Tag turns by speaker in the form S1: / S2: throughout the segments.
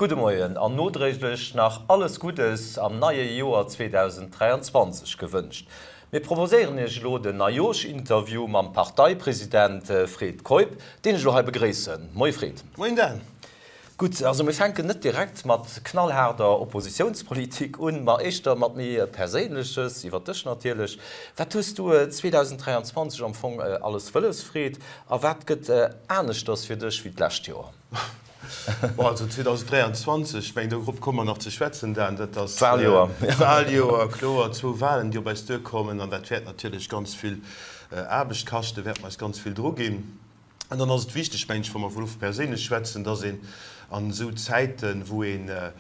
S1: Gudde Moien an nodréiglech nach alles Guddes am neie Joer 2023 gewënscht. Mir proposéieren Iech elo den Neijooschinterview mam Parteipresident Fred Keup, deen ech elo hei begréissen. Moie Fred.
S2: Moien Dan.
S1: Gutt, also mir fänken net direkt mat knallhaarder Oppositiounspolitik un, ma éischter mat méi Perséinleches, iwwer dech natierlech. Wat hues du 2023 am Fong alles wëlles, Fred, a wat gëtt aneschters fir dech wéi d'lescht Joer?
S2: Bon, also 2023, ech mengen dorop komme mer nach ze schwätzen, Dan, dat ass
S1: d'Wahljoer.
S2: D'Wahljoer, kloer, zwou Wahlen, déi op eis duerkommen, an dat wäert natierlech ganz vill Aarbecht kaschten, wäerte mer eis ganz vill druginn. An dann ass et wichteg, mengen ech, wa mer elo vu perséinlech schwätzen, dass een an esou Zäiten, wou ee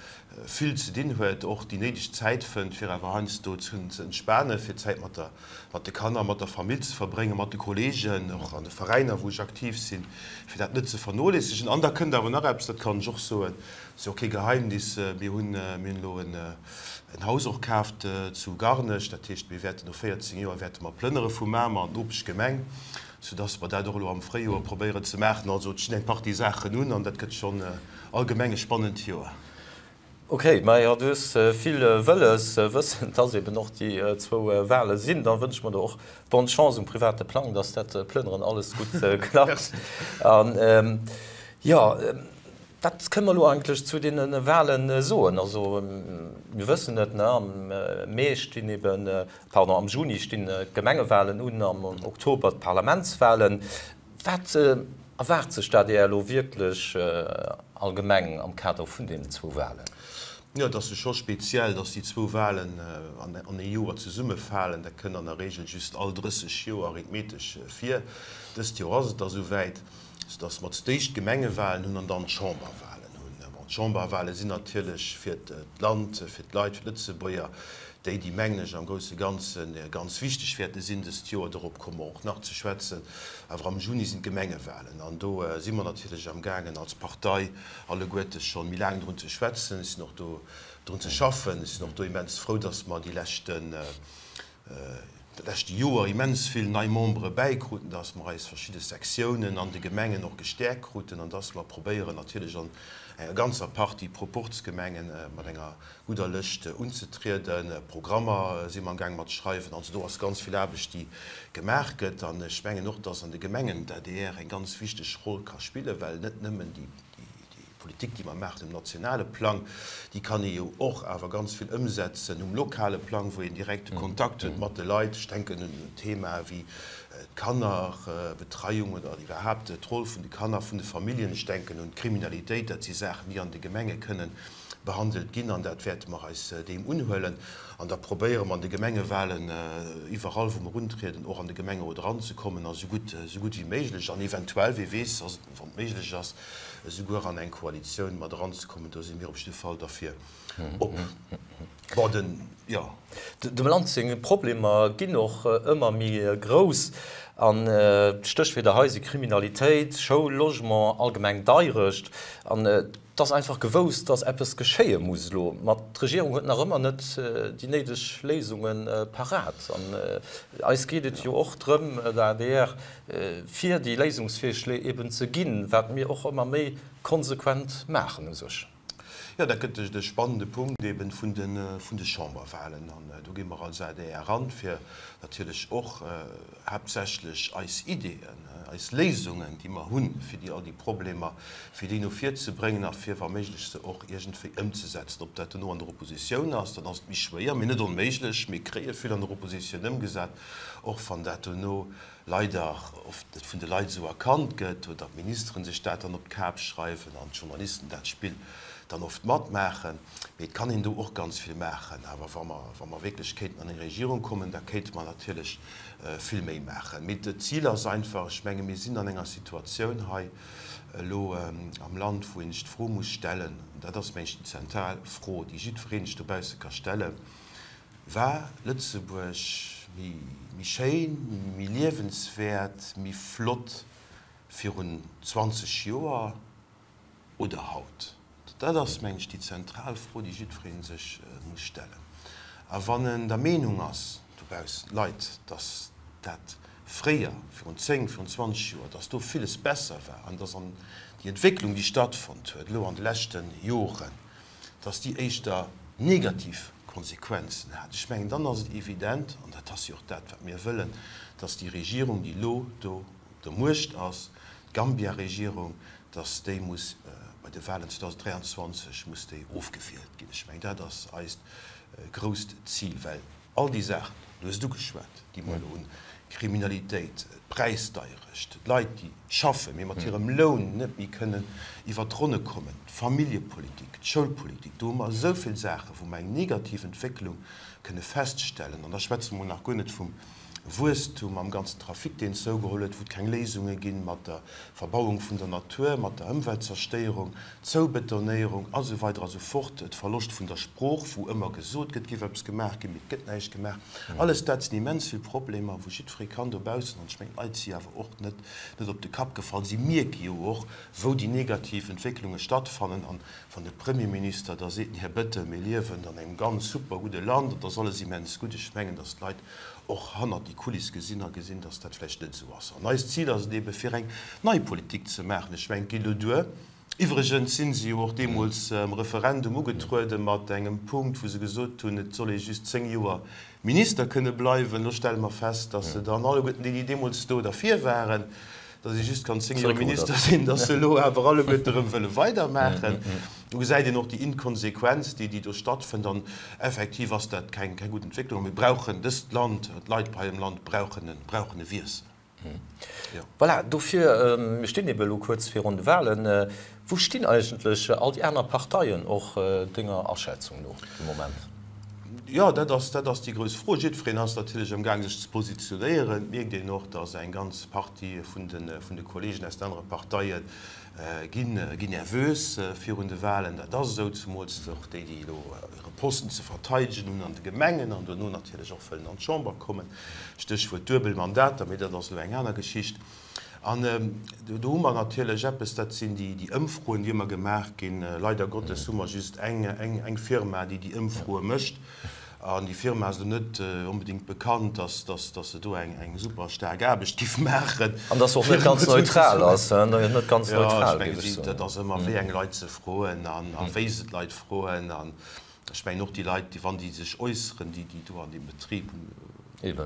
S2: vill ze dinn huet, och déi néideg Zäit fënnt, fir awer heiansdo ze entspanen, fir Zäit mat der, mat de Kanner, mat der Famill ze verbréngen, mat de Kolleegen, och an de Veräiner, wou ech aktiv sinn, fir dat net ze vernoléissegen. An da kënnt awer nach eppes, dat kann ech och soen, ass jo och kee Geheimnis, Mir hunn, mir hunn elo en Haus och kaaft zu Garnech, dat heescht, mir wäerten no 14 Joer wäerte mer plënnere vu Mamer an d'Nopeschgemeng. Soudass mer dat och elo am Fréijoer probéieren ze maachen. Also et stinn eng Partie Saachen un an dat gëtt schonn allgemeng e spannend Joer.
S1: Ok, majo du hues vill wëlles, wëssend dass eben och déi zwou Wale sinn. Da wënsche mer der och bonne Chance um private Plang, dass dat Plënneren alles gutt klappt. An jo, wat kënne mer elo eigentlech zu deene Wale soen? Also mir wëssen et, ne, am Mee stinn eben Pardon, am Juni stinn d'Gemengewalen un, am Oktober d'Parlamentswalen. Wat erwaart sech d'ADR elo wierklech allgemeng am Kader vun deenen zwou Walen?
S2: Jo, et ass jo scho speziell, datt déi zwou Walen an ee Joer zesummefalen. Dat kënnt an der Regel just all 30 Joer arithmetesch vir. Dëst Joer ass et da souwäit. Soudass mer zuéischt d'Gemengewahlen hunn an dann d'Chamberwahlen hunn. Bon, d'Chamberwahlen sinn natierlech fir d'Land, fir d'Leit, fir d'Lëtzebuerger déi, déi, mengen ech, am grousse Ganze ganz wichteg wäerte sinn dëst Joer. Dorop komme mer och nach ze schwätzen. Awer am Juni sinn d'Gemengewahlen an do si mer natierlech amgaangen als Partei alleguerte scho méi laang drun ze schwätzen. Ech sinn och do drun ze schaffen. Ech sinn och do immens frou, dass mer déi leschten, dat leschte Joer immens vill nei Membere bäikruten, dass mer eis verschidde Sektiounen an de Gemengen och gestäerkt kruten an dass mer probéieren natierlech an enger ganzer Partie Proporzgemengen mat enger gudder Lëscht unzetrieden. Programmer si mer amgaang mat schreiwen. Also do ass ganz vill Aarbecht, déi gemaach gëtt. An ech mengen och, dass an de Gemengen d'ADR eng ganz wichteg Roll ka spillen, well net nëmmen déi Politik, déi mer maachen um nationale Plang, déi kann ee jo och awer ganz vill ëmsetzen um lokale Plang, wou een direkte Kontakt huet mat de Leit. Ech denken un Themae wéi d'Kannerbetreiung oder iwwerhaapt d'Roll vun de Kanner, vun de Familljen. Ech denken un d'Kriminalitéit. Dat si Saachen, déi an de Gemenge kënnen behandelt ginn an dat wäerte mer eis deem unhuelen. An da probéiere mer an de Gemengewahlen iwwerall, wou mer untrieden, och an de Gemengerot eranzekommen a sou gutt, sou gutt wéi méiglech an eventuell, wie weess, wann et méiglech ass, esouguer an eng Koalitioun mat eranzekommen. Do si mir op jidde Fall derfir op. Bon, den, jo.
S1: Dem Land seng Problemer ginn och ëmmer méi grouss. An d'Stéchwierder hei si Kriminalitéit, Schoul, Logement, allgemeng Deirecht. An et ass einfach gewousst, datt eppes geschéie muss elo. Ma d'Regierung huet nach ëmmer net déi néideg Léisunge parat. An eis geet et jo och drëm, der adr, fir déi Léisungsvirschléi eben ze ginn, wat mir och ëmmer méi konsequent maachen u sech.
S2: Jo, dat gëtt de spannende Punkt eben vun de Chamberwahlen. An do gi mer als adr eran, fir natierlech och haaptsächlech eis Ideeën, eis Léisungen, déi mer hunn, fir déi all déi Problemer, fir déi no vir ze bréngen a fir wa méiglech se och iergendwéi ëmzesetzen. Ob dat dono an der Oppositioun ass, dann ass et méi schwéier, mee net onméiglech. Mir kréie vill an der Oppositioun ëmgesat, och wann dat dono leider oft net vun de Leit esou erkannt gëtt oder d'Ministeren sech dat dann op d'Kap schreiwen an d'Journalisten dat Spill dann oft matmaachen. Mee et kann een do och ganz vill maachen. Awer wa mer, wa mer wierklech kéinten an eng Regierung kommen, da kéinte mer natierlech vill méi maachen. Mee d'Zil ass einfach, ech menge mir sinn an enger Situatioun hei elo am Land, wou een sech d'Fro muss stellen, an dat ass meng ech déi zentral Fro, déi jiddweree sech dobausse ka stellen, War Lëtzebuerg méi schéin, méi liewenswäert, méi flott virun 20 Joer oder haut? Dat ass, meng ech, déi zentral Fro, déi jiddweree sech muss stellen. A wann en der Meenung ass, dobaussen d'Leit, datt dat. fréier, virun 10, virun 20 Joer, dass do villes besser war an dass an déi Entwécklung, déi stattfonnt huet elo an de leschte Joren, dass déi éischter negativ Konsequenzen hat. Ech mengen, dann ass et evident, an dat ass jo och dat, wat mir wëllen, dass déi Regierung, déi elo do un der Muecht ass, d'Gambia-Regierung, dass déi muss bei de Wahlen 2023 muss déi ofgewielt ginn. Ech mengen, dat ass eist grousst Zil, well all déi Saachen, du hues et ugeschwat, déi mer elo hunn, Kriminalitéit, d'Präisdeierecht, d'Leit, déi schaffen, mee mat hirem Loun net méi kënnen iwwert d'Ronne kommen, d'Familljepolitik, d'Schoulpolitik, do hu mer esou vill Saachen, wou mer eng negativ Entwécklung kënne feststellen. An da schwätze mer nach guer net vum Wuesstum am ganzen Trafic, deen zougeholl huet, wou et keng Léisunge ginn, mat der Verbauung vun der Natur, mat der Ëmweltzerstéierung, Zoubetonéierung a sou weider a sou fort, de Verloscht vun der Sprooch, wou ëmmer gesot gëtt, géif eppes gemaach ginn, mee et gëtt näischt gemaach. Alles dat sinn immens vill Problemer, wou jiddweree kann dobaussen, an ech mengen, d'Leit si awer och net net op de Kapp gefall, si mierke jo och, wou déi negativ Entwécklunge stattfannen. An wann de Premierminister da seet, den Här Bettel, mir liewen an engem ganz super gudde Land an et ass alles immens gutt, ech mengen, datt d'Leit och hannert déi Kuliss gesinn a gesinn, dass dat vläicht net esou ass. An eist Zil ass et eebe fir eng nei Politik ze maachen. Ech mengen, et geet elo duer. Iwwregens si se jo och deemools am Referendum ugetruede mat engem Punkt, wou se gesot hunn, et soll ee just 10 Joer Minister kënne bleiwen. Elo stelle mer fest, dass se dann alleguerten déi, déi deemools do derfir waren, datt ee just kann 10 Joer Minister sinn, datt se elo awer alleguerte erëm wëlle weidermaachen. Do gesäit een och déi Inkonsequenz, déi do stattfënnt. An effektiv ass dat keng gutt Entwécklung. A mir brauchen, dëst Land, d'Leit hei am Land brauchen e, brauchen e Wiessel.
S1: Jo. Voilà, dofir, mir stinn ebe elo kuerz virun de Wahlen. Wou stinn eigentlech all déi aner Parteien och denger Aschätzung no de Moment?
S2: Jo, dat ass, dat ass déi grouss Fro. Jiddwereen ass natierlech amgaang sech ze positionéieren. Et mierkt een och, datt eng ganz Partie vun de, vun de Kollegen aus den anere Parteie ginn, ginn nervös virun de Wahlen. Dat ass esou, zemools och déi, déi elo hire Posten ze verteidegen hunn an de Gemengen an duerno natierlech och wëllen an d'Chamber kommen. Stéchwuert duebel Mandater, mee dat ass elo eng aner Geschicht. An do hu mer natierlech eppes, dat sinn déi Ëmfroen, déi ëmmer gemaach ginn. Leider Gottes hu mer just eng Firma, déi déi Ëmfroe mécht. An déi Firma ass elo net onbedéngt bekannt, datt se do eng super staark Aarbecht géif maachen.
S1: An datt se och net ganz neutral ass. Net ganz neutral,
S2: géif ech soen. Dat ass ëmmer, wéi eng Leit se froen a wéi se d'Leit froen. Ech mengen och déi Leit, déi, wann déi sech äusseren, déi, déi do an deem Betrib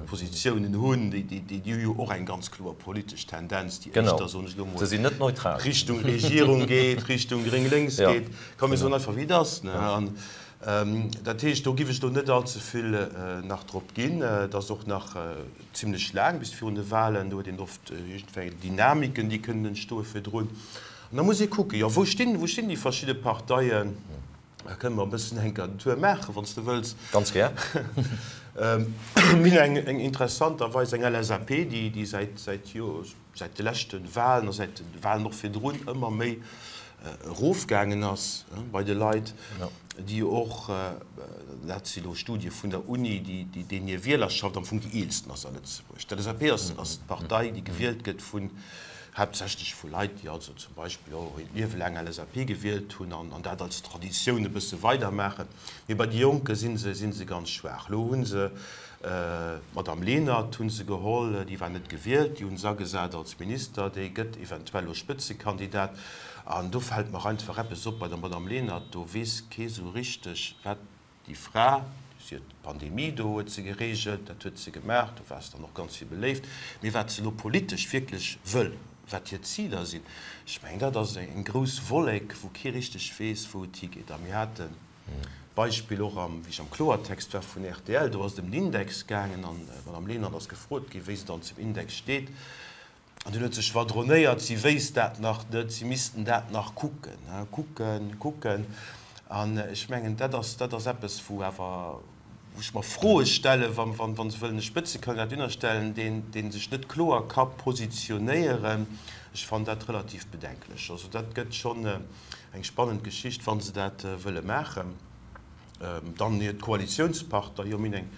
S2: Positiounen hunn, déi, déi, déi hu jo och eng ganz kloer politesch Tendenz, déi éischter, soen ech elo mol, Richtung Regierung geet, Richtung gréng-lénks geet. Komm, mir soen einfach, wéi et ass, ne? An dat heescht, do giff ech elo net allze vill nach drop ginn. Et ass och nach zimlech laang bis virun de Wahlen. Do huet een oft iergendwéi Dynamiken, déi kënnen entstoe virdrun. An da muss ee kucken, jo, wou stinn, wou stinn déi verschidde Parteien? Da kënne mer e bëssen enker den Tour maachen, wann s de wëlls.
S1: Ganz gär.
S2: Mir hunn eng interessanterweis eng LSAP, déi säit, säit, jo, säit de leschte Wahlen a säit de Wahlen och virdrun ëmmer méi erofgaangen ass bei de Leit, déi och, dat si lo Studie vun der Uni, déi deenen hir Wielerschaft am Fong déi eelsten ass a Lëtzebuerg. D'LSAP ass d'Partei, déi gewielt gëtt vun haaptsächlech vu Leit, déi also zum Beispill och hiert Liewe laang LSAP gewielt hunn an dat als Traditioun e bësse weidermaachen. Mee bei de Jonke si se, si se ganz schwaach. Elo hu se d'Madame Lenert hu se geholl, déi war net gewielt, déi hu se agesat als Minister, déi gëtt eventuell elo Spëtzekandidat. An do fält mer einfach eppes op bei der Madame Lenert, do weess kee sou richteg, wat Déi Fra, si huet d'Pandemie do huet se geregelt, dat huet se gemaach, do war se dann och ganz vill beléift. Mee wat se elo politesch wierklech wëll, wat hir Ziler sinn, ech mengen, dat ass eng grouss Wollek, wou kee richteg weess, wou et higeet. A mir haten d'Beispill och am, wéi ech am Kloertext war vun rtl, do ass et ëm den Index gaangen an d'Madame Lenert ass gefrot ginn, wéi se dann zum Index steet. An dunn huet sech schwadronéiert, si wéisst dat nach net, si missten dat nach kucken, kucken, kucken. An ech mengen, dat ass, dat ass eppes, wou awer, wou ech mer Froe stellen, wa, wa, wa se wëllen e Spëtzekandidat ënnerstellen, deen, dee sech net kloer ka positionéieren. Ech fannen dat relativ bedenklech. Also dat gëtt schonn eng spannend Geschicht, wa se dat wëlle maachen. Dann hiert Koalitiounspartner, jo mir hunn eng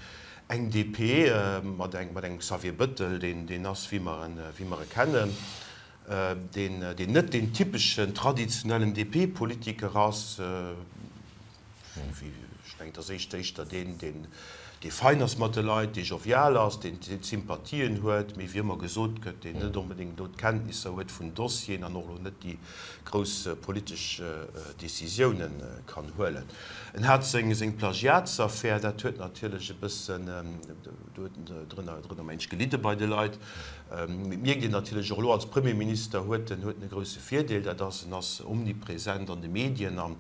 S2: eng DP mat engem Xavier Bëttel, deen deen ass wéi mer en wéi mer e kennen, deen deen net deen typeschen traditionellen DP-Politiker ass, wéi ech mengen et ass éischt éischter deen deen. dee fein ass mat de Leit, dee jovial ass, deen Sympathien huet, mee wéi ëmmer gesot gëtt, deen net onbedéngt elo d'Kenntnisser huet vun Dossieren an och elo net déi grouss politesch Décisiounen kann huelen. En hat seng Plagiatsaffär, dat huet natierlech e bëssen, do huet en drënner, drënner mensch gelidde bei de Leit. Mee et mierkt een natierlech och elo, als Premierminister huet en, huet en e grousse Virdeel, dat ass, en ass omnipresent an de Medien an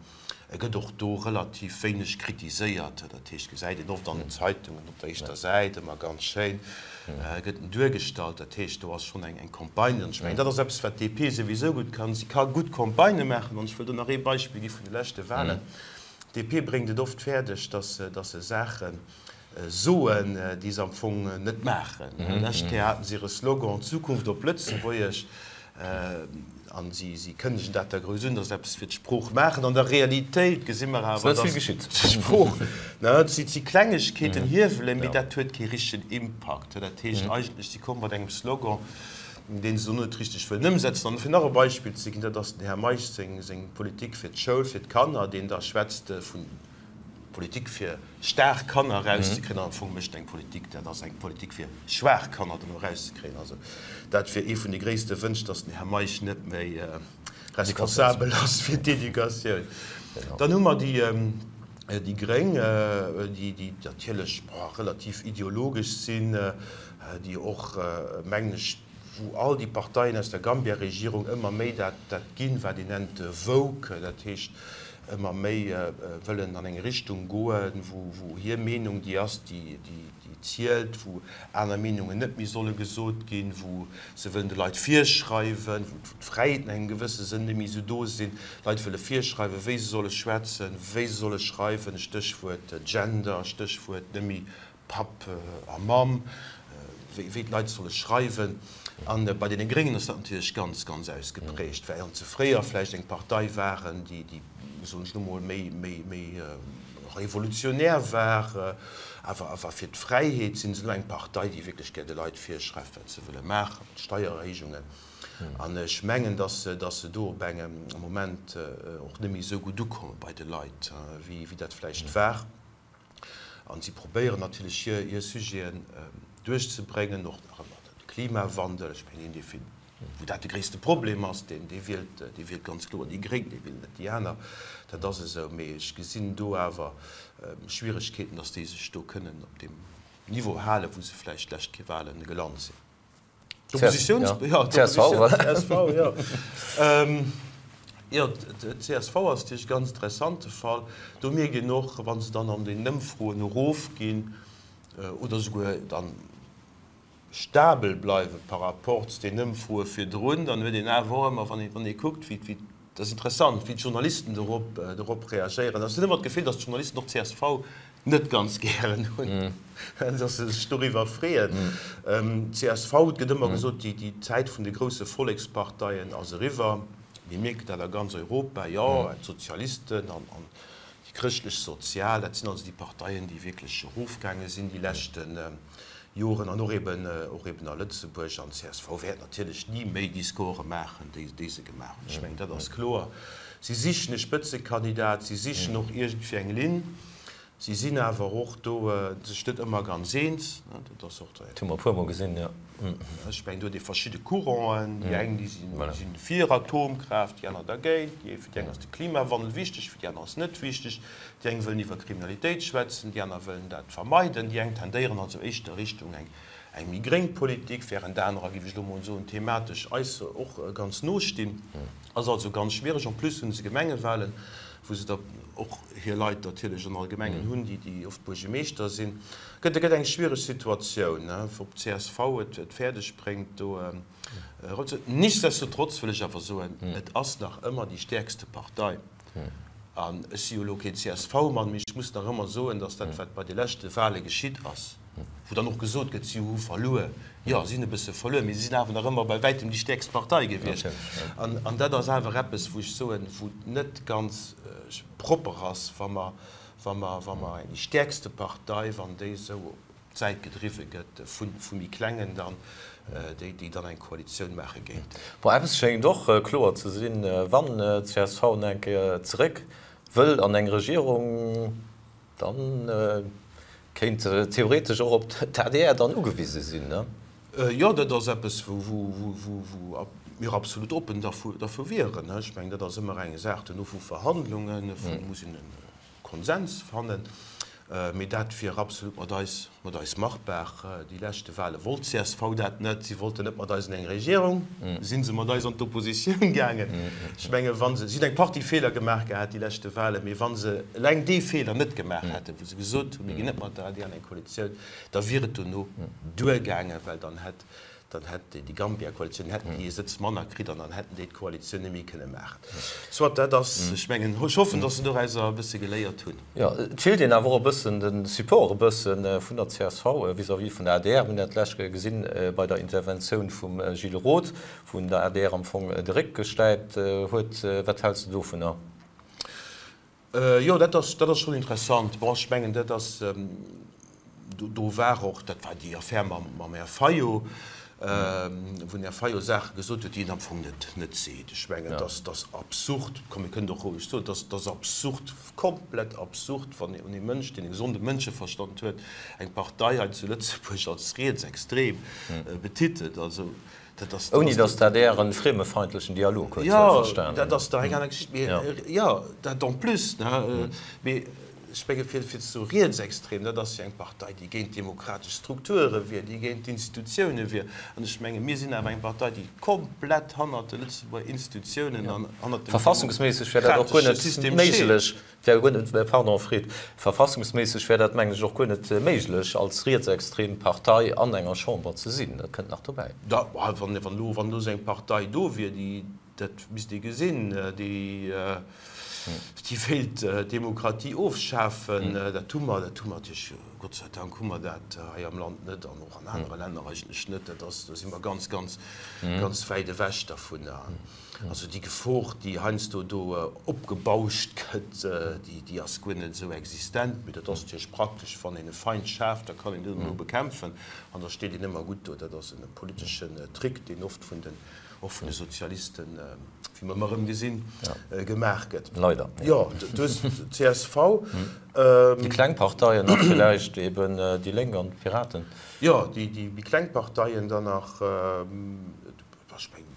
S2: e gëtt och do relativ wéineg kritiséiert. Dat heescht, gesäit een oft an den Zeitungen op der éischter Säit ëmmer ganz schéin gëtt en duergestallt. Dat heescht, do ass schonn eng Campagne. An ech mengen, dat ass eppes, wat d'DP souwisou gutt kann. Si ka gutt Campagnë maachen. An ech wëll do nach ee Beispill gi vun de leschte Wahlen. D'DP bréngt et oft fäerdeg, datt se Saache soen, déi se am Fong net maachen. Lescht Kéier haten se hire Slogan Zukunft op Lëtzebuergesch an si kënnegen dat da grouss un, datt se eppes fir d'Sprooch maachen. An der Realitéit gesi mer awer, datt d'Sprooch, et si Klengegkeeten, Hiewelen, mee dat huet kee richtegen Impakt. Dat heescht eigentlech, si komme mat engem Slogan, dee se net richteg wëllen ëmsetzen. An fir nach e Beispill ze ginn, dat ass den Här Meisch seng Politik fir d'Schoul, fir d'Kanner, deen da schwätzt vun Politik fir staark Kanner erauszekréien, an am Fong mécht eng Politik, dat ass eng Politik fir schwaach Kanner dono erauszekréien. Also dat wier ee vun de gréisste Wënsch, datt den Här Meisch net méi responsabel ass fir d'Educatioun. Dann hu mer déi Gréng, déi natierlech relativ ideologesch sinn, déi och, mengen ech, wou all déi Parteien aus der Gambia-Regierung ëmmer méi dat ginn, wat een nennt woke, dat heescht ëmmer méi wëllen an eng Richtung goen, wou hir Meenung déi ass, déi zielt, wou aner Meenungen net méi solle gesot ginn, wou se wëllen de Leit virschreiwen, wou d'Fräiheeten an engem gewësse Sënn net méi esou do sinn, Leit wëlle virschreiwen, wéi se solle schwätzen, wéi se solle schreiwen, Stéchwuert Gender, Stéchwuert net méi Papp a Mamm, wéi d'Leit solle schreiwen. A bei deene Gréngen ass dat natierlech ganz, ganz ausgeprägt, während se fréier vläicht eng Partei waren, déi, déi, soen ech elo mol, méi, méi, méi revolutionär war, awer, awer fir d'Fräiheet, sinn se elo eng Partei, déi wierklech gär de Leit virschreift, wat se wëlle maachen, mat Steiererhéijungen. An ech mengen, dass se, dass se do op engem Moment och net méi esou gutt ukomme bei de Leit, wéi, wéi dat vläicht war. An si probéieren natierlech hir, hir Sujeten duerchzebréngen, och nach ëmmer de Klimawandel. Ech mengen, dee fir, wou dat de gréisste Problem ass, deen, dee wielt, dee wielt ganz kloer déi Gréng, dee wielt net déi aner. Dat ass esou. Mee ech gesinn do awer Schwieregkeeten, datt déi sech do kënnen op deem Niveau halen, wou se vläicht d'lescht Wahlen gelant sinn. D'Oppositiouns... Ja, d'CSV, voilà. CSV, ja. Ähm, jo, d'CSV ass natierlech e ganz interessante Fall. Do mierkt een och, wa se dann an den Ëmfroen erofginn oder souguer dann stabel bleiwe par rapport zu den Ëmfroe virdrun, dann huet een awer och ëmmer, wann ee, wann ee kuckt, wéi, wéi, dat ass interessant, wéi d'Journalisten dorop, dorop reagéieren. Also ech hunn ëmmer d'Gefill, datt d'Journalisten och d'CSV net ganz gären hunn, dass se sech doriwwer freeën. Csv, et gëtt ëmmer gesot, déi Zäit vun de grousse Volleksparteien ass eriwwer. Mir mierken dat a ganz Europa, jo, d'Sozialisten an déi Chrëschtlech-Sozial, dat sinn also déi Parteien, déi wierklech erofgaange sinn déi leschte Joren an och eben, och eben a Lëtzebuerg. An csv wäert natierlech ni méi déi Score maachen, déi se gemaach hunn. Ech mengen, dat ass kloer. Si sichen e Spëtzekandidat, si sichen och iergendwéi eng Linn. Si sinn awer och do sech net ëmmer ganz eens. Dat ass och.
S1: Dat hu mer e puermol gesinn, jo.
S2: Ech mengen, do huet ee verschidde Couranten. Déi eng, déi si fir Atomkraaft, déi aner dergéint. Déi, fir déi eng ass de Klimawandel wichteg, fir déi aner ass net wichteg. Déi eng wëllen iwwer Kriminalitéit schwätzen, déi aner wëllen dat vermeiden. Déi eng tendéieren also éischter Richtung eng eng méi gréng Politik, während anerer, géif ech elo mol soen, thematesch eis och ganz no stinn. Ass also ganz schwiereg. En plus hunn se Gemengewahlen, wou se da och hir Leit natierlech an all Gemengen hunn, déi déi oft Buergemeeschter sinn. Gëtt gëtt eng schwiereg Situatioun, ob csv et et fäerdeg bréngt do erop. Nichtsdestotrotz wëll ech awer soen, et ass nach ëmmer déi stäerkste Partei. An ech si jo elo keen CSV-Mann, mee ech muss nach ëmmer soen, datt dat, wat bei de leschte Wahle geschitt ass, wou dann och gesot gëtt, si hu verluer, jo, si hunn e bësse verluer, mee si sinn awer nach ëmmer bei wäitem déi stäerkst Partei gewiescht. An dat ass awer eppes, wou ech soen, wou et net ganz propper ass, wa mer, wa mer, wa mer déi stäerkste Partei, wann déi esou op d'Säit gedriwwe gëtt vu méi klengen dann, déi, déi dann eng Koalitioun maache géint.
S1: Bon, eppes schéngt och kloer ze sinn, Wann csv nach eng Kéier zeréck wëll an eng Regierung, da. Kéint theoretesch och op d'ADR dann ugewise sinn, ne?
S2: Jo, dat ass eppes, wou mir absolut oppen derfir wieren. Ech mengen, dat ass ëmmer eng Saach duerno vu Verhandlungen, vu muss een e Konsens fannen. Mee dat wier absolut mat eis, mat eis machbar. Déi leschte Wahle wollt csv dat net. Si wollten net mat eis an eng Regierung, si se mat eis an d'Oppositioun gaangen. Ech mengen, wa se, si hunn eng Partie Feeler gemaach gehat déi leschte Wahlen, mee wa se eleng dee Feeler net gemaach hätten, wou se gesot hunn, mir ginn net mat der adr an eng Koalitioun, da wier et dono duergaangen, well dann hätt dann hätt déi Gambia-Koalitioun, hätten déi ee Sëtz manner kritt an dann hätten déi d'Koalitioun net méi kënne maachen. Soit, dat ass, ech mengen, ech hoffen, datt se dorauser e bësse geléiert hunn.
S1: Jo, et feelt een awer och e bëssen de Support e bësse vun der csv vis-à-vis vun der adr. Mir hunn dat d'lescht Kéier gesinn bei der Interventioun vum Gilles Roth, wou en der adr am Fong de Réck gestäipt huet. Wat häls de dovunner?
S2: Jo, dat ass, dat ass schonn interessant. Bon, ech mengen, dat ass, do war och, dat war déi Affär mam, mam Här Fayot, wou den Här Fayot Saache gesot huet, déi en am Fong net, net seet. Ech mengen, dat ass, dat ass absurd, komm, mir kënnen och roueg soen, dat ass, dat ass absurd, komplett absurd, wann ee Mënsch, deen e gesonde Mënscheverstand huet, eng Partei hei zu Lëtzebuerg als rietsextrem betitelt. Also,
S1: Dat ass, Ouni datt d'ADR e friemefeindlechen Dialog huet,
S2: selbstverstanen. Jo, dat ass da eng aner Geschicht. Mee jo, dat en plus, ne. Mee ech menge fir ze soe rietsextrem, dat ass jo eng Partei, déi géint demokratesch Strukture wier, déi géint d'Institutioune wier. An ech menge mir sinn awer eng Partei, déi komplett hannert de Lëtzebuerger Institutiounen an hannert dem
S1: Verfassungsméisseg wär dat och guer
S2: demokratesche
S1: net
S2: System steet.
S1: méiglech. Wär guer net, pardon Fred, verfassungsméisseg wär dat mengen ech och guer net méiglech als rietsextrem Partei an enger Chamber ze sinn. Dat kënnt nach dobäi.
S2: Da, wann elo, wann elo esou eng Partei do wier, déi, dat misst ee gesinn, déi, déi wéilt d'Demokratie ofschafen, dat hu mer, dat hu mer natierlech, Gott sei Dank hu mer dat hei am Land net an och an anere Länner eigentlech net. Dat ass, do si mer ganz, ganz, ganz wäit ewech dovunner. Also déi Gefor, déi heiansdo do opgebauscht gëtt, déi ass guer net esou existent. Mee dat ass natierlech praktesch, wann een e Feind schaaft, da kann een deen dono bekämpfen an da steet een ëmmer gutt do. Dat ass e politeschen Trick, deen oft vun den, och vun de Sozialisten, wéi mer ëmmer erëm gesinn, gemaach gëtt.
S1: Leider.
S2: Jo, du hues d'CSV.
S1: Déi kleng Parteien nach villäicht, eben déi Lénk an d'Piraten.
S2: Jo, déi méi kleng Parteien dann nach. Ech mengen,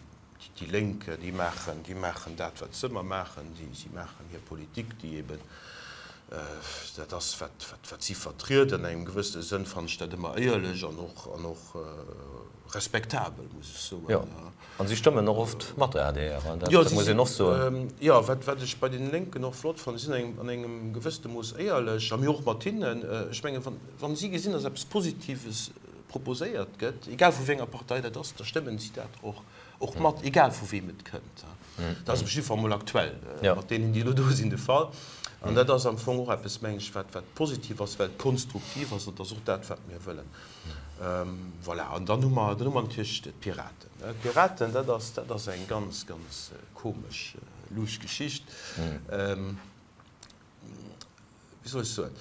S2: Déi Lénk, déi maachen, déi maachen dat, wat se ëmmer maachen. Si, si maachen hir Politik, déi eben dat ass, wat, wat, wat si vertrieden. An engem gewëssene Sënn fannen ech dat ëmmer éierlech an och, an och respektabel, muss ech soen.
S1: Jo, an si stëmmen och oft mat der adr, hein, dat muss een och soen.
S2: Jo, wat, wat ech bei deene Lénken och flott fannen, si sinn an engem, an engem gewëssene Mooss éierlech, a mir och mat hinnen. Ech mengen, wann, wann si gesinn, dass eppes Positives proposéiert gëtt, egal vu wéi enger Partei dat ass, da stëmmen si dat och och mat, egal vu weem et kënnt. Dat ass op jiddwer Fall mol aktuell mat deenen, déi elo do sinn, de Fall. An dat ass am Fong och eppes, meng ech, wat wat positiv ass, well et konstruktiv ass, an dat ass och dat, wat mir wëllen. Voilà. An dann hu mer, dann hu mer natierlech d'Piraten. D'Piraten, dat ass, dat ass eng ganz, ganz komesch, luusch Geschicht. Wéi soll ech soen?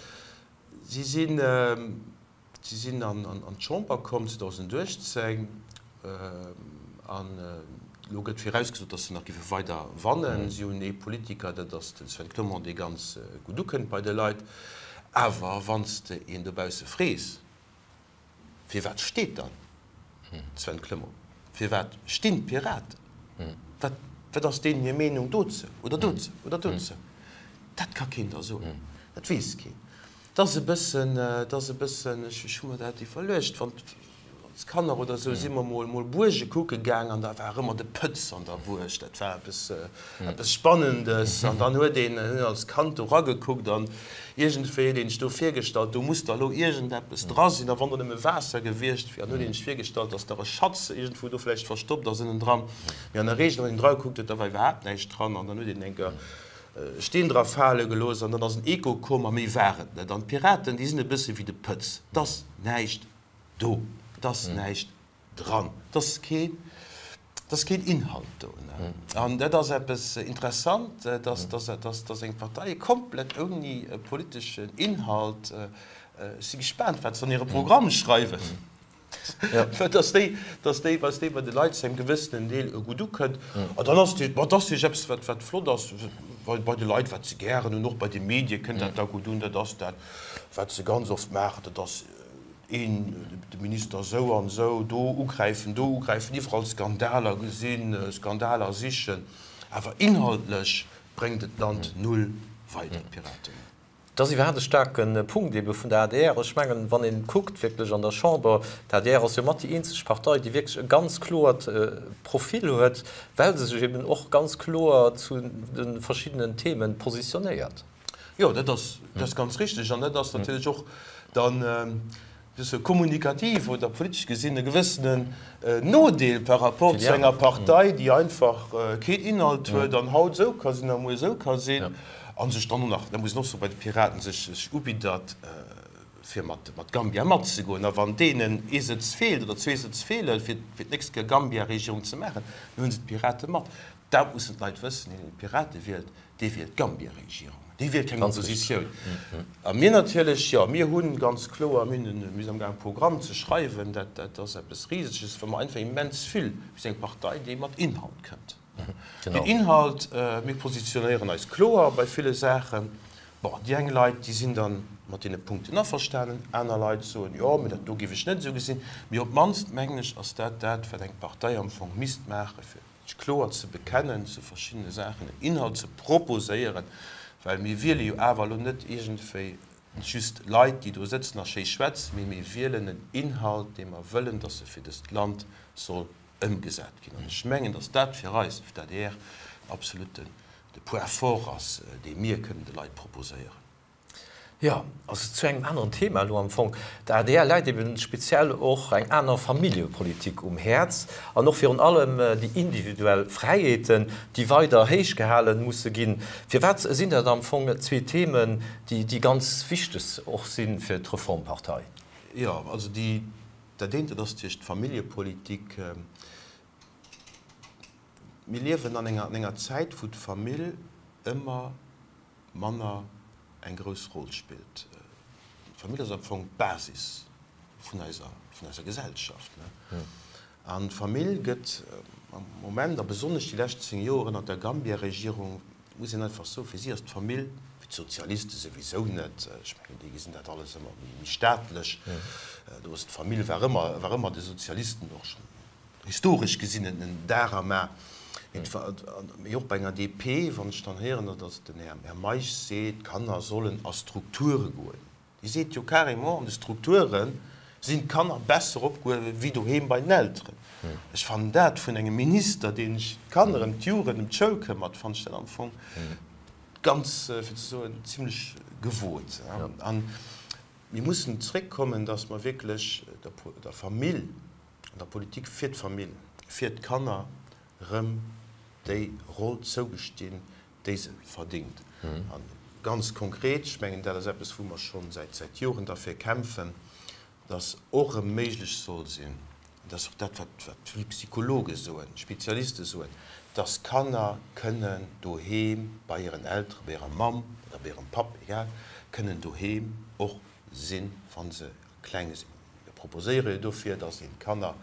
S2: Si sinn, Si sinn an d'Chamber komm 2018 an elo gëtt virausgesot, datt se nach géife weider wannen. Si hunn ee Politiker, dat ass den Sven Clement, dee ganz gutt ukënnt bei de Leit. Awer wann s de een dobausse frees, Firwat steet dann Sven Clement? Firwat stinn d'Piraten? Wat, wat ass deenen hir Meenung dozou oder dozou oder dozou? Dat ka keen der soen. Dat weess keen. Et ass e bëssen, et ass e bëssen, ech hu mer dat iwwerluecht, wann als Kanner oder esou si mer mol mol Buerge kucke gaang an da war ëmmer de Pëtz an der Buerg, dat war eppes eppes Spannendes an dann huet een als Kand do ragekuckt an iergendwéi huet een sech do virgestallt, do muss da lo iergendeppes dra sinn a wann do nëmme Waasser gewiescht wier an huet een sech virgestallt, datt nach e Schatz iergendwou do vläicht verstoppt ass ënnendran. Mee an der Reegel, wann een dragekuckt huet, da war iwwerhaapt näischt dran an dann huet een eng Kéier Steen dra fale gelooss an dann ass en Echo komm a méi war et net. An d'Piraten, déi sinn e bësse wéi de Pëtz, 't ass näischt do, 't ass näischt dran, 't ass keen, 't ass keen Inhalt do. An dat ass eppes interessant, dass, dass, dass, dass eng Partei komplett ouni politeschen Inhalt, ech si gespaant, wat se an hire Programm schreiwen. Dass déi, dass déi, dass déi bei de Leit zu engem gewëssenen Deel gutt ukënnt. An dann ass déi, ma et ass natierlech eppes, wat, wat flott ass bei, bei de Leit, wat se gären hunn, och bei de Medie kënnt dat da gutt un, dat ass dat. Wat se ganz oft maachen, dat ass een, de Minister esou an esou, do ugräifen, do ugräifen, iwwerall Skandaler gesinn, Skandaler sichen, awer inhaltlech bréngt et d'Land null weider, d'Piraten.
S1: Dat ass iwwerhaapt e staarke Punkt ebe vun der adr. Ech mengen, wann ee kuckt wierklech an der Chamber, d'ADR ass jo mat déi eenzeg Partei, déi wierklech e ganz kloert Profil huet, well se sech eben och ganz kloer zu de verschiddenen Themen positionéiert.
S2: Jo, dat ass, dat ass ganz richtig. An dat ass natierlech och dann sou kommunikativ oder politesch gesinn e gewëssenen Nodeel par rapport zu enger Partei, déi einfach keen Inhalt huet an haut esou ka sinn a muer esou ka sinn a sech dann och nach, dat muss een och soen, bei de Piraten sech ubiddert, fir mat Gambia matzegoen. A wann deenen ee Sëtz feelt oder zwee Sëtz feelen, fir d'nächst Kéier Gambia-Regierung ze maachen, dann hu se d'Pirate mat. Dat mussen d'Leit wëssen, Deen, deen d'Pirate wielt, dee wielt d'Gambia-Regierung, dee wielt keng Oppositioun. A mir natierlech, jo, mir hu ganz kloer, mir hunn, mir sinn amgaang e Programm ze schreiwen, dat, dat ass eppes Riseges, well mer einfach immens vill, mir sinn eng Partei, déi mat Inhalt kënnt. Deen Inhalt, mir positionéieren eis kloer bei ville Saachen. Bon, déi eng Leit, déi sinn da mat deene Punkten averstanen, aner Leit soen, jo, mee dat do géif ech net esou gesinn. Mee op d'mannst, mengen ech, ass dat dat, wat eng Partei am Fong misst maachen, fir sech kloer ze bekennen zu verschiddene Saachen, en Inhalt ze proposéieren, well mir wiele jo awer elo net iergendwéi just Leit, déi do sëtzen a schéi schwätzen, mee mir wielen en Inhalt, dee mer wëllen, dass e fir dëst Land soll ëmgesat ginn. An ech mengen, dass dat fir eis, fir d'ADR, absolut de Point fort ass, dee mir kënnen de Leit proposéieren.
S1: Jo, also zu engem aneren Thema elo am Fong. Der adr läit eben speziell och eng aner Familljepolitik um Häerz an och virun allem déi individuell Fräiheeten, déi weider héich gehale musse ginn. Firwat sinn dat am Fong zwee Themen, déi ganz wichteg och si fir d'Reformpartei?
S2: Jo, also déi, dat eent, dat ass natierlech d'Familljepolitik. Mir liewen an enger Zäit, wou d'Famill ëmmer manner eng grouss Roll spillt. D'Famill ass am Fong d'Basis vun eiser, vun eiser Gesellschaft. An d'Famill gëtt am Moment, a besonnesch déi lescht 10 Joer ënnert der Gambia-Regierung, muss een einfach soen, fir si ass d'Famill, fir d'Sozialiste souwisou net, ech mengen déi gesinn dat alles ëmmer méi staatlech, do ass d'Famill war ëmmer, war ëmmer de Sozialisten och schonn historesch gesinn en Dar am A. Mee och bei enger DP, wann ech dann héieren, datt den Här Meisch seet, d'Kanner sollen a Strukture goen. Dee seet jo carrément, an de Strukture sinn d'Kanner besser opgehuewe wéi doheem bei den Elteren. Ech fannen dat vun engem Minister, dee sech ëm d'Kanner, ëm d'Jugend, ëm d'Schoul këmmert, fannen ech dat am Fong ganz, fir ze soen, zimlech gewot. A mir mussen zréckkommen, datt mer wierklech der Famill, an der Politik fir d'Famill, fir d'Kanner erëm déi Roll zougestinn, déi se verdingt. A ganz konkret, ech mengen, dat ass eppes, wou mer scho säit Joren derfir kämpfen, dass och erëm méiglech soll sinn, an dat ass och dat, wat vill Psychologe soen, Spezialiste soen, dass Kanner kënnen doheem bei hiren Elteren, bei hirer Mamm oder bei hirem Papp, egal, kënnen doheem och sinn, wa se kleng sinn. Mir proposéiere jo dofir, dass een d'Kanner,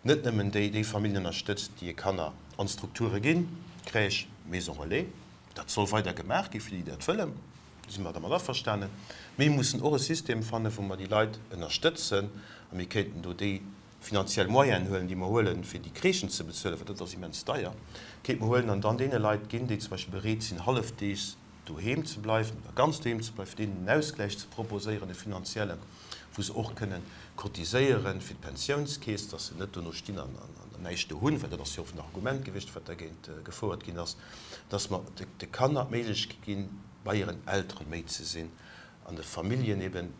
S2: net nëmmen déi, déi Familljen ënnerstëtzt, déi hir Kanner an d'Strukture ginn, Crèche, Maison relais, dat soll weider gemaach gi fir déi, déi dat wëllen, do si mer dermat averstanen, mee mir mussen och e System fannen, wou mer déi Leit ënnerstëtzen a mir kéinten do déi finanziell Moyenen huelen, déi mer huelen, fir déi Crèchen ze bezuelen, well dat ass immens deier, kéinte mer huelen an dann deene Leit ginn, déi zum Beispill bereet sinn, hallefdeegs doheem ze bleiwen oder ganz doheem ze bleiwen, fir deenen en Ausgläich ze proposéieren, e finanziellen, wou se och kënnen cotiséieren fir d'Pensiounskeess, dass se net dono stinn an näischt do hunn, well dat ass jo och en Argument gewiescht, wat dergéint gefouert ginn ass, dass mer de Kanner d'Méiglechkeet ginn, bei hiren Eltere méi ze sinn an de Familljen eben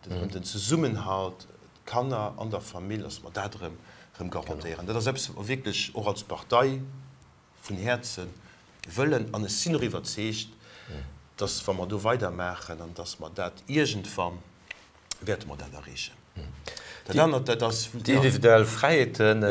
S2: erëm den Zesummenhalt, d'Kanner an der Famill, dass mer dat erëm garantéieren. Dat ass eppes, wat mer wierklech och als Partei vun Häerze wëllen an ech sinn och iwwerzeegt, dass wa mer do weidermaachen an dass mer dat iergendwann wäerte mer dat erreechen.
S1: Dat anert, dat ass. Déi individuell Fräiheeten,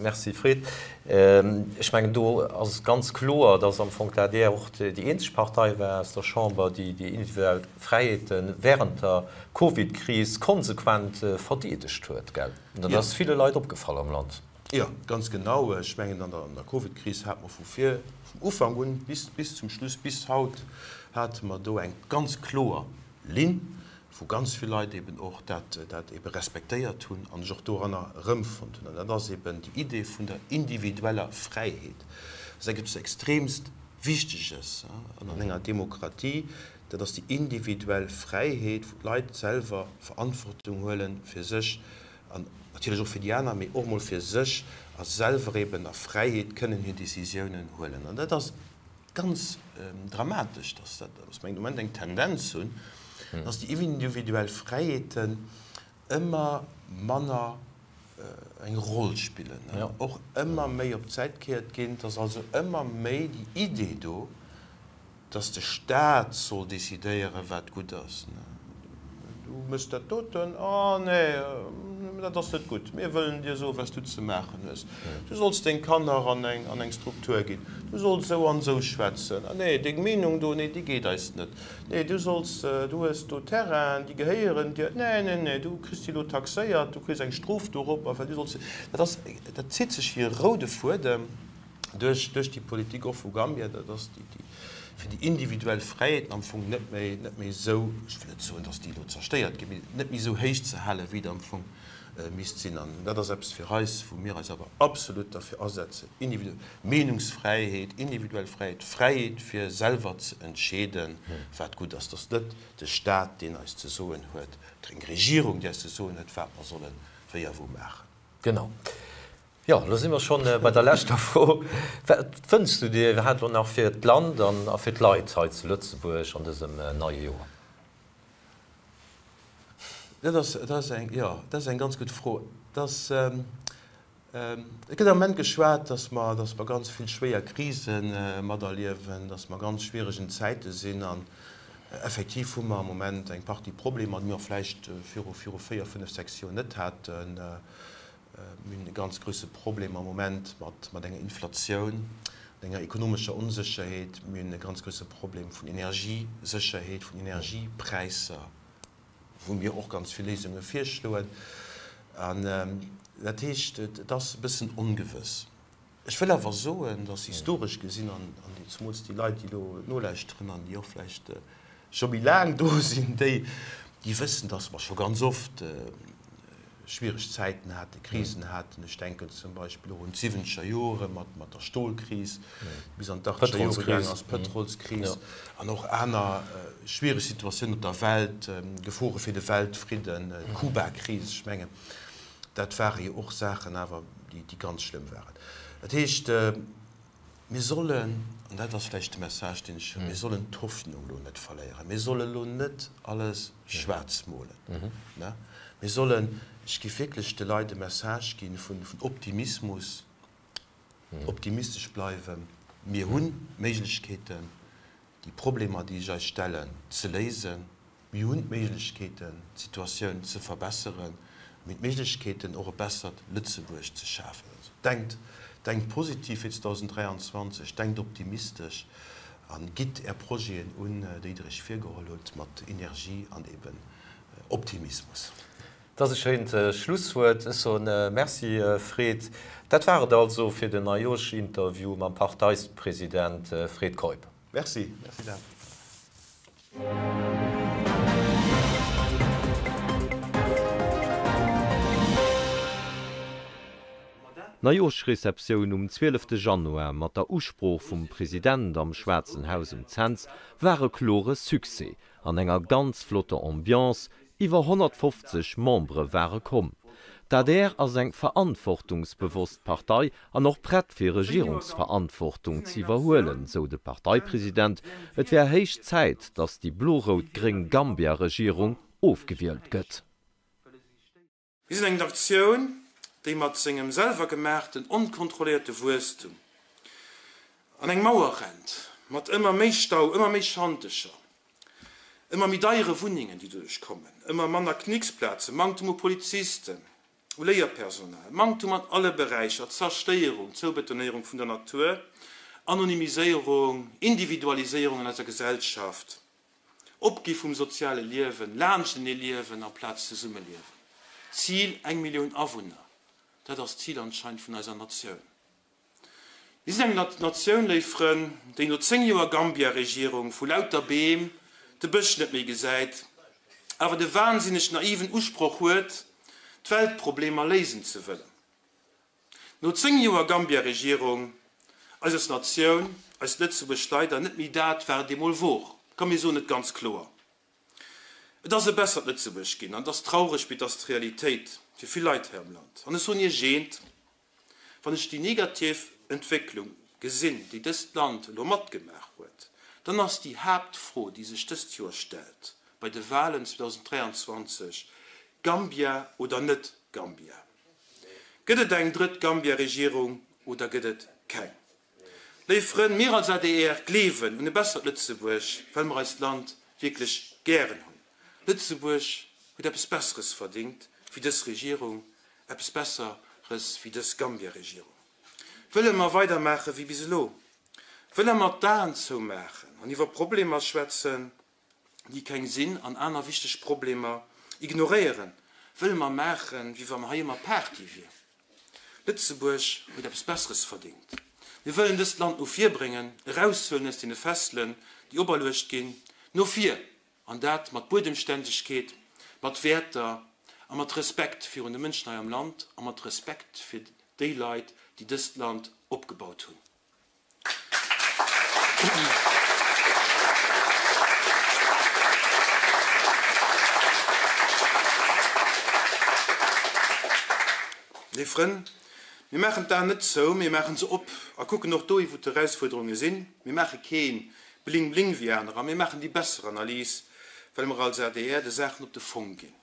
S1: merci Fred, ech mengen do ass et ganz kloer, dass am Fong d'ADR och déi eenzeg Partei war aus der Chamber, déi déi individuell Fräiheete während der Covidkris konsequent verdeedegt huet, gell? Dat ass ville Leit opgefall am Land.
S2: Jo, ganz genau. Ech mengen, an der Covidkris hate mer vu vir, vum Ufank un bis, bis zum Schluss, bis haut, hate mer do eng ganz kloer Linn. wou ganz vill Leit eben och dat, dat ebe respektéiert hunn an sech och doranner erëmfonnt hunn. An dat ass eben déi Idee vun der individueller Fräiheet. Dat ass eppes extremst Wichteges an enger Demokratie, dat ass déi individuell Fräiheet, wou d'Leit selwer Verantwortung huele fir sech an natierlech och fir déi aner, mee och emol fir sech a selwer eben a Fräiheet kënnen hir Décisiounen huelen. An dat ass ganz dramatesch, dass dat, dass mer am Moment eng Tendenz hunn, dass déi individuell Fräiheeten ëmmer manner eng Roll spillen, och ëmmer méi op d'Säit gekéiert ginn, dass also ëmmer méi déi Idee do, dass de Staat soll decidéieren, wat gutt ass. Du méchs dat doten, oh nee, dat ass net gutt, mir wëllen dir soen, wat s du ze maachen hues. Du solls deng Kanner an eng, an eng Struktur ginn, du solls esou an esou schwätzen, ah nee, deng Meenung do, nee, déi geet eis net, nee, du solls, du hues do Terrainen, déi gehéieren dir, nee, nee, nee, du kriss déi elo taxéiert, du kriss eng Strof doropper, well du solls. Dat ass, dat zitt sech wéi e roude Fuedem. Duerch duerch déi Politik och vu Gambia, dat ass déi déi fir déi individuell Fräiheeten am Fong net méi net méi esou, ech wëll net soen, datt déi elo zerstéiert ginn, mee net méi esou héich ze halen, wéi et am Fong misst sinn. An dat ass eppes fir eis, wou mir eis awer absolut derfir asetzen, individuell Meenungsfräiheet, individuell Fräiheet, Fräiheet fir selwer ze entscheeden, wat gutt ass. Et ass net de Staat, deen eis ze soen huet, oder eng Regierung, déi eis ze soen huet, wat mer sollen wéi a wou maachen.
S1: Genau. Jo, elo si mer schonn bei der leschter Fro. Wat wënschs du dir iwwerhaapt elo nach fir d'Land an a fir d'Leit hei zu Lëtzebuerg an dësem neie Joer?
S2: Dat ass, dat ass eng, jo, dat ass eng ganz gutt Fro. Et ass, et gëtt am Moment geschwat, datt mer, datt mer ganz vill schwéier Krise materliewen, datt mer ganz schwieregen Zäite sinn. An effektiv hu mer am Moment eng Partie Problemer, déi mer vläicht viru, viru véier, fënnef, sechs Joer net haten. Mir hunn e ganz grousse Problem am Moment mat enger Inflatioun, mat enger ekonomescher Onsécherheet. Mir hunn e ganz grousse Problem vun Energiesécherheet, vun Energiepräisser, wou mir och ganz vill Léisunge virschloen. An dat heescht, et ass e bëssen ongewëss. Ech wëll awer soen, datt historesch gesinn, an zemools déi Leit, déi elo nolauschteren an déi och vläicht scho méi laang do sinn, déi wëssen, datt mer scho ganz oft schwiereg Zäiten haten, Krisen haten. Ech denken zum Beispill och un d'siwwenzeger Jore mat der Stolkris, déi bis an d'achtzeger Jore gaangen ass, d'Pëtrolskris an och aner schwiereg Situatiounen op der Welt, Gefore fir de Weltfridden, d'Kuba-Kris. Ech mengen, Dat ware jo och Saachen awer, déi ganz schlëmm waren. Dat heescht, mir sollen, an dat ass vläicht de Message, deen ech hunn, mir sollen d'Hoffnung elo net verléieren. Mir solle elo net alles schwaarz molen. Mir sollen, ech géif wierklech de Leit e Message gi vun Optimismus, optimistesch bleiwen. Mir hunn d'Méiglechkeeten, déi Problemer, déi sech eis stellen, ze léisen. Mir hunn d'Méiglechkeeten, d'Situatioun ze verbesseren. Mir hunn d'Méiglechkeeten, och e bessert Lëtzebuerg ze schafen. Also denkt, denkt positiv fir 2023, denkt optimistesch a gitt Är Projeten un, déi Der Iech virgeholl hutt, mat Energie an eben Optimismus.
S1: Dat ass e schéint Schlusswuert. Ech soen Merci, Fred. Dat war et also fir den Neijoerschinterview mam Parteispresident Fred Keup.
S2: Merci, merci Dan.
S1: D'Neijoerschreceptioun um 12 Januar mat der Usprooch vum President am Schwaarzen Haus um Cents war e klore Succès an enger ganz flotter Ambiance, Iwwer 150 Membere ware komm. D'adr ass eng verantwortungsbewosst Partei an och prett fir Regierungsverantwortung ze iwwerhuelen, sou de Parteipresident. Et wär héich Zäit, datt déi blo-rout-gréng Gambia-Regierung ofgewielt gëtt.
S2: Mir sinn eng Natioun, déi mat sengem selwergemaachten, onkontrolléierte Wuesstum an eng Mauer rennt, mat ëmmer méi Stau, ëmmer méi Schantecher, ëmmer méi deiere Wunnengen, déi doduerch kommen, ëmmer manner Knicksplazen, Manktem u Polizisten, u Léierpersonal, Manktem an alle Beräicher, Zerstéierung, Zoubetonéierung vun der Natur, Anonymiséierung, Individualiséierung an eiser Gesellschaft. Opgi vum soziale Liewen, laanschtenee liewen amplaz zesumme liewen. Zil, eng Millioun Awunner, dat ass d'Zil anscheinend vun eiser Natioun. Mir sinn eng Natioun, léif Frënn, déi no 10 Joer Gambia-Regierung vu lauter Beem de Bësch net méi gesäit.
S3: awer de wahnsinneg naiven Usproch huet, d'Weltproblemer léisen ze wëllen. No 10 Joer Gambia-Regierung eis als Natioun, eist Lëtzebuerg leider net méi dat, wat et eemol wor. Komm mir soen et ganz kloer, Et ass e bessert Lëtzebuerg ginn an et ass traureg, mee et ass d'Realitéit fir vill Leit hei am Land. An ech soen Iech eent, Wann ech déi negativ Entwécklung gesinn, déi dëst Land elo matgemaach huet, dann ass déi Haaptfro, déi sech dëst Joer stellt bei de Wahlen 2023, Gambia oder net Gambia? Gëtt et eng drëtt Gambia-Regierung oder gëtt et keng? Léif Frënn, mir als adr gleewen un e bessert Lëtzebuerg, well mer eist Land wierklech gären hunn. Lëtzebuerg huet eppes Besseres verdingt wéi dës Regierung, eppes Besseres wéi dës Gambia-Regierung. Wëlle mer weidermaache wéi bis elo? Wëlle mer d'Aen zoumaachen an iwwer Problemer schwätzen, déi keng sinn an aner wichteg Problemer ignoréieren? Wëlle mer maachen, wéi wann hei ëmmer Party wier? Lëtzebuerg huet eppes Besseres verdingt. Mir wëllen dëst Land no vir bréngen, eraushuelen aus deene Fesselen, déi operluecht ginn, no vir, an dat mat Buedemständegkeet, mat Wäerter a mat Respekt virun de Mënschen hei am Land a mat Respekt fir déi Leit, déi dëst Land opgebaut hunn. Léif Frënn, mir maachen d'Aen net zou, mir maachen se op a kucken och dohi wou d'Erausfuerderunge sinn. Mir maache kee Bling-Bling wéi anerer, mir maachen déi besser Analys, well mer als adr de Saachen op de Fong ginn.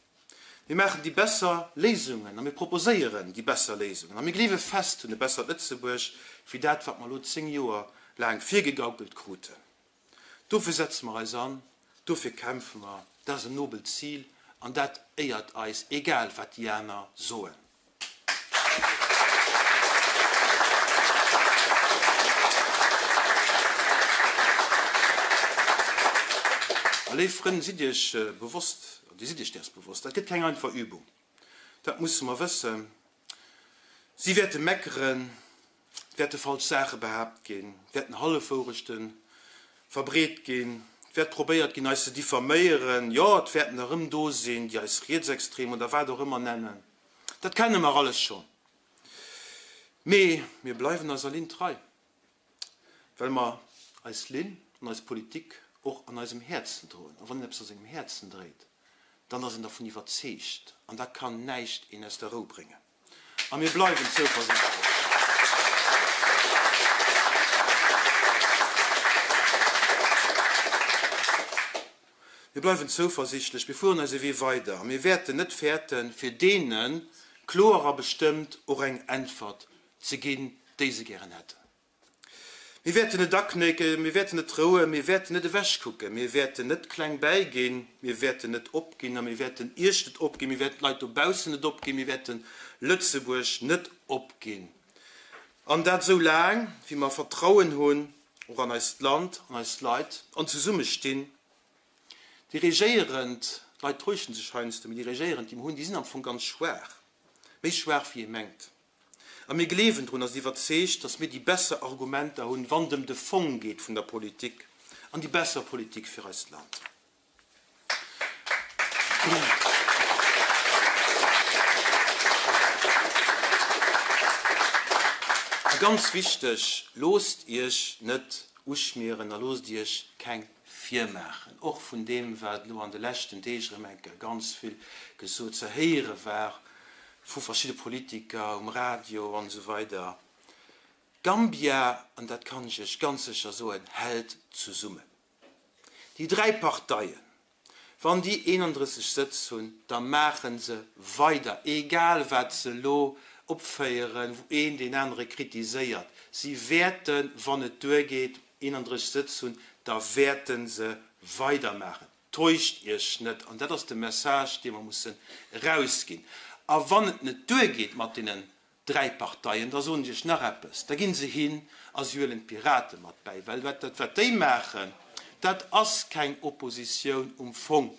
S3: Mir maachen déi besser Léisungen a mir proposéieren déi besser Léisungen a mir gleewe fest un e bessert Lëtzebuerg wéi dat, wat mer elo 10 Joer laang virgegaukelt kruten. Dofir setze mer eis an, dofir kämpfe mer. Dat ass en nobelt Zil an dat éiert eis, egal wat déi aner soen. A léif Frënn, sidd Iech bewosst, Dir sidd Iech däers bewosst, dat gëtt keng einfach Übung, dat musse mer wëssen. Si wäerte meckeren, et wäerte falsch Saache behaapt ginn, et wäerten Hallefwourechte verbreet ginn, et wäert probéiert ginn, eis ze diffaméieren, jo, et wäerten der erëm do sinn, déi eis rietsextrem oder wat och ëmmer nennen. Dat kenne mer alles schonn. Mee mir bleiwen eiser Linn trei, well mer eis Linn an eis Politik och an eisem Häerzen droen. A wann een eppes a sengem Häerzen dréit, dann ass een dervun iwwerzeegt an da kann näischt een aus der Rou bréngen. A mir bleiwen zouversiichtlech. Mir bleiwen zouversichtlech, mir fueren eise Wee weider a mir wäerten net fäerten, fir deene kloer a bestëmmt och eng Äntwert ze ginn, déi se gären hätten. Mir wäerten net aknécken, mir wäerten net rouen, mir wäerten net ewechkucken, mir wäerten net kleng bäiginn, mir wäerten net opginn a mir wäerten Iech net opginn, mir wäerten d'Leit dobaussen net opginn, mir wäerte Lëtzebuerg net opginn. An dat esou laang, wéi mer Vertrauen hunn och an eist Land, an eis Leit an zesummestinn. Déi Regéierend, d'Leit täuschen sech heiansdo, mee déi Regéierend, déi mer hunn, déi sinn am Fong ganz schwaach, méi schwaach wéi ee mengt. A mir gleewen drun a sinn iwwerzeegt, datt mir déi besser Argumenter hunn, wann et ëm de Fong geet vun der Politik an déi besser Politik fir eist Land. A ganz wichteg, Loosst Iech net uschmieren a loosst Iech keng virmaachen, och vun deem, wat elo an de leschten Deeg erëm eng Kéier ganz vill gesot ze héiere war vu verschidde Politiker um Radio an esou weider. Gambia, an dat kann ech Iech ganz sécher soen, hält zesummen. Déi 3 Parteien, wann déi 31 Sëtz hunn, da maache se weider, egal wat se elo opféieren, wou een deen anere kritiséiert. Si wäerten, wann et duergeet, 31 Sëtz hunn, da wäerte se weidermaachen. Täuscht Iech net! An dat ass de Message, dee mer mussen erausginn. A wann et net duergeet mat deenen 3 Parteien, da soen ech Iech nach eppes, da ginn se hin a si huelen d'Pirate mat bäi, well dat wat déi maachen, dat ass keng Oppositioun um Fong.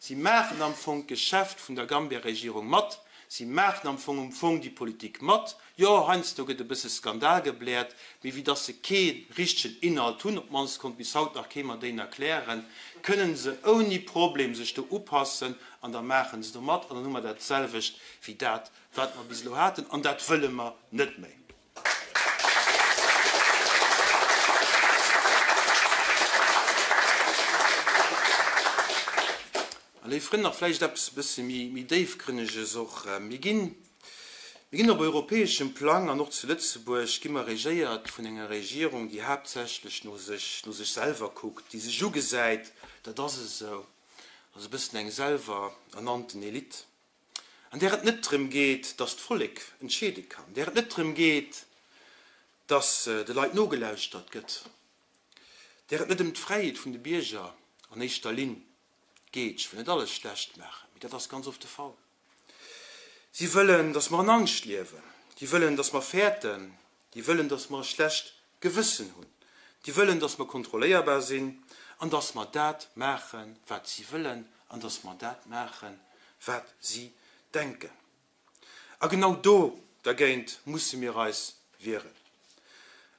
S3: Si maachen am Fong d'Geschäft vun der Gambia-Regierung mat. Si maachen am Fong um Fong déi Politik mat. Jo, heiansdo gëtt e bësse Skandal gebläert, mee wéi dass se kee richtegen Inhalt hunn, op d'mannst konnt bis haut nach kee mer déen erklären, kënnen se ouni Problem sech do upassen an da maachen se do mat an dann hu mer dat selwecht wéi dat, wat mer bis elo haten an dat wëlle mer net méi. A léif Frënn, nach vläicht eppes e bësse méi Déifgrënneges och, Mir ginn, mir ginn op europäeschem Plang an och zu Lëtzebuerg gi mer regéiert vun enger Regierung, déi haaptsächlech no sech, no sech selwer kuckt, déi sech ugesäit, dat ass esou, ass e bëssen eng selwer ernannten Elite. An där et net drëm geet, dass d'Vollek entscheede kann, där et net drëm geet, dass de Leit nogelauschtert gëtt, där et net ëm d'Fräiheet vun de Bierger an éischter Linn geet. Ech wëll net alles schlecht maachen, mee dat ass ganz oft de Fall. Si wëllen, dass mer an Angscht liewen. Déi wëllen, dass mer fäerten. Déi wëllen, dass mer e schlecht Gewëssen hunn. Déi wëllen, dass mer kontrolléierbar sinn an dass mer dat maachen, wat si wëllen an dass mer dat maachen, wat si denken. A genau do dergéint musse mir eis wieren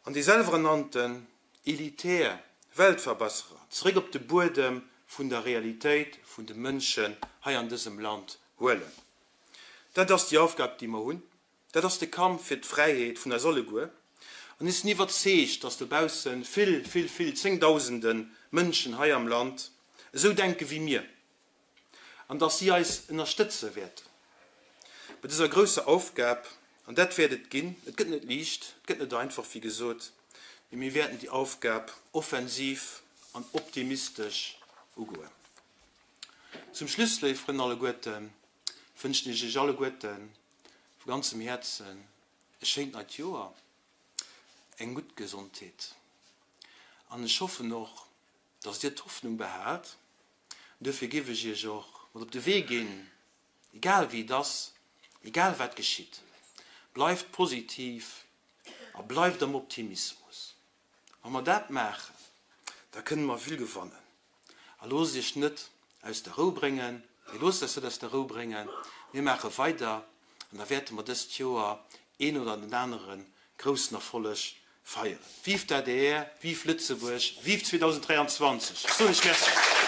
S3: an déi selwerernannten elitär Weltverbesserer zeréck op de Buedem vun der Realitéit vun de Mënschen hei an dësem Land huelen. Dat ass déi Aufgab, déi mer hunn. Dat ass de Kampf fir d'Fräiheet vun eis alleguer. An ech sinn iwwerzeegt, dass dobausse vill, vill, vill zéngdausende Mënschen hei am Land esou denke wéi mir an dass si eis ënnerstëtze wäerten bei dëser grousser Aufgab. An dat wäert et ginn. Et gëtt net liicht, et gëtt net einfach, wéi gesot, mee mir wäerten déi Aufgab offensiv an optimistesch ugoen. Zum Schluss, léif Frënn alleguerten, wënschen ech Iech alleguerten vu ganzem Häerzen e schéint neit Joer, eng gutt Gesondheet an ech hoffen och, dass Dir d'Hoffnung behaalt. An duerfir géif ech Iech och mat op de Wee ginn, egal wéi et ass, egal wat geschitt, bleift positiv a bleift am Optimismus. Wa mer dat maachen, da kënne mer vill gewannen. A loosst Iech net aus der Rou bréngen, mir loossen eis net aus der Rou bréngen, mir maache weider an da wäerte mer dëst Joer een oder den anere groussen Erfolleg feieren. Vive d'ADR, vive Lëtzebuerg, vive 2023! Ech soen Iech Merci.